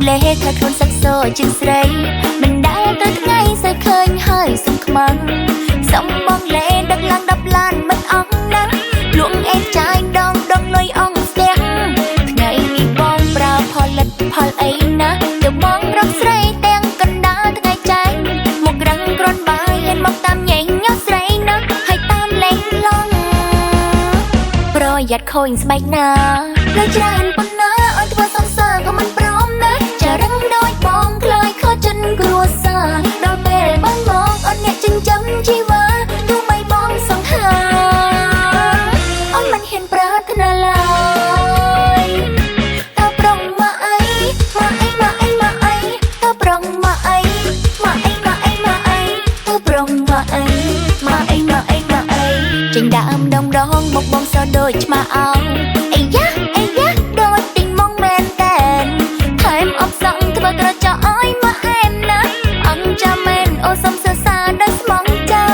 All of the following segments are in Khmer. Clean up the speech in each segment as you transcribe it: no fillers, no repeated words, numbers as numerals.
លេថាខ្លួនសឹកសជាងស្រីមិនដែលទៅថ្ងៃសើឃើញហើយសុំខ្មាំងសំបងលេដឹកឡើង10ឡានមិនអងណាលួងអេចាយដងដងលុយអងស្ទះថ្ងៃនេះបងប្រើផលិតផលអីណាទៅបងរកស្រីទាំងកណ្ដាលថ្ងៃចែងមករឹងគ្រាន់បាយហ៊ានមកតាមញែងញោះស្រីណាហើយតាមលេងឡងប្រយ័ត្នខូចស្បែកណាលើច្រើនប៉ុណ្ណាឲ្យធ្វើសង្សារក៏មិនព្រមណាចារឹងដោយបងខ្លាយខចិនគ្រួសារដល់ពេលបងមកអូនអ្នកចិញ្ចឹមជីវ៉ាទោះបីបងសង្ហាអូនមិនហ៊ានប្រាថ្នាឡើយតើប្រងមកអីមកអីមកអីមកអីតើប្រងមកអីមកអីមកអីមកអីតើប្រងមកអីមកអីមកអីមកអីចេញដើមដងដងមកបងសដូចឆ្មាអោអីយ៉ាអីយ៉ាដូចទិញមកមែនតែនថែមអបសងធ្វើក្រចកអើយមកអែមណាអង្គចាំមែនអូសុំសរសើរដោយស្មងចា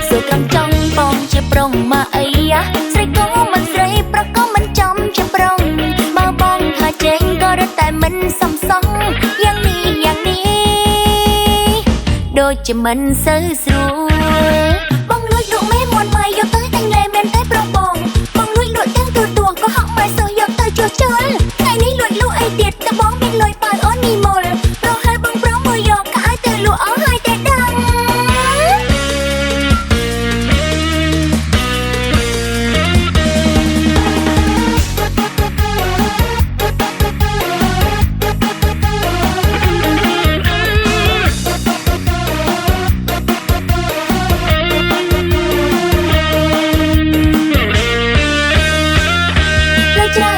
សួរត្រង់ចង់បងជាប្រុងមកអីយ៉ាស្រីក៏មិនស្រីប្រក៏មិនចំជាប្រុងបើបងថាចេញក៏រត់តែមិនសំសងយ៉ាងនេះយ៉ាងនេះដូចជាមិនសូវស្រួលបងលួចលក់មេមួនម៉ៃយកទៅតែងលេមែនតែប្រុសបងបងលួចលក់ទាំងទូទួក៏ហក់ម៉ែសោះយកទៅជួសជុលថ្ងៃនេះលួចលក់អីទៀតតើបងមានលុយបើអូននេះមុលប្រហែលបងប្រុសមើលយកក៏ឲ្យទៅលក់អស់ហើយតែដឹងច្រើន